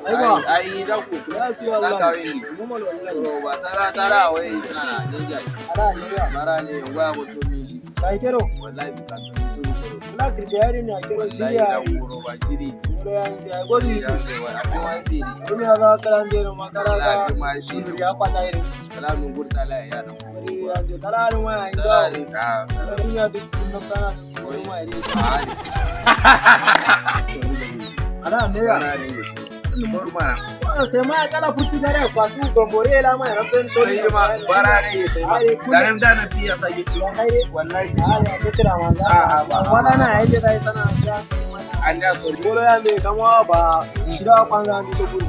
Aiwa. Ai da ku. Ya su Na wallahi. kawai ni. Normal wallahi. To ba tara tara wai suna na ninja. Ala ne ya. Bara ne ngwa bo to min shi. Kai kero. Wallahi bi kan to min shi. Kula kirtiyari ne a kero Wallahi siriya. da kuro ba jiri. Ngolo ya ndi ai gori su. Akwai wani siri. Duniya za kala ndero makara Wallahi ka. ma shi. Ya kwata irin. Kala nun gurta la ya nan. Wani ya je tara ni waya inda. Tara ne ka. Duniya duk kun kana kuma ire. Ala ne ya. Bara ne. Murmana. Sai ma kala futu dare kwasu gombore la ma rafsen sori. Bara ne sai ma. Dare da na tiya sake. Wallahi ya kira ma za. Wala na yaje dai sana ya. An da so. Ngolo ya me kama ba shida kwanza ndi to buru.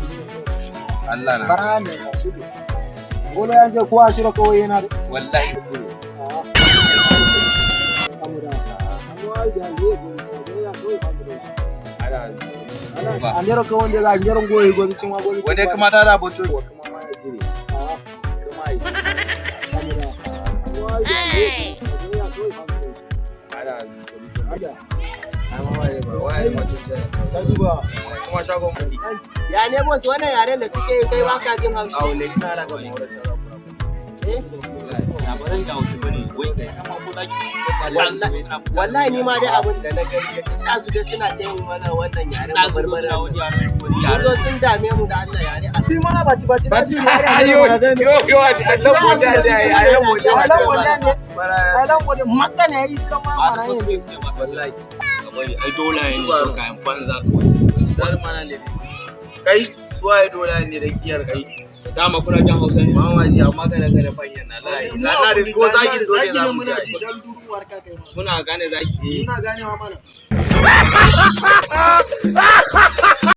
Allah na. Bara ne ka shudu. Ngolo ya je kuwa shiro kawai yana da. Wallahi. Amura. Amma ya je go ya kawai amura. Ana. Andero kawai wanda ga andero goyi goyi cin goyi. Wanda kuma ta da boto. Kuma ma ya jire. Kuma yi. Amura. Amma ya je go ya kawai amura. Ana. Ada. Kuma shagon mu. Ya ne boss, wannan yaren da suke yi kai baka jin haushi? Awo le ni ala ga mu hore tara kura. Eh? Labaran da haushi bane, wai kai sama ko zaki Wallahi ni ma dai abin da na gani tun ɗazu dai suna ta yin mana wannan yaren ɗazu barbara. suna wani yaren wani Sun yaren. zo sun dame mu da Allah yare. Bi mana baci baci na ji Ayo yo yo a nan mo da da ayo mo da. Alan wannan ne. Bara Alan wannan makka ne yi kama Masu mana so ne. suke su ce ba wallahi. bari ai dole ne su kayan banza kawai. Dar mana ne. Kai suwaye dole ne da kiyar kai. Dama kuna jan Hausa ne. Mama ji amma kada kada fanyan na layi. Na na da ko zaki da dole za mu ci. Dan duruwar ka kai ma. Muna gane zaki. Muna ganewa mana.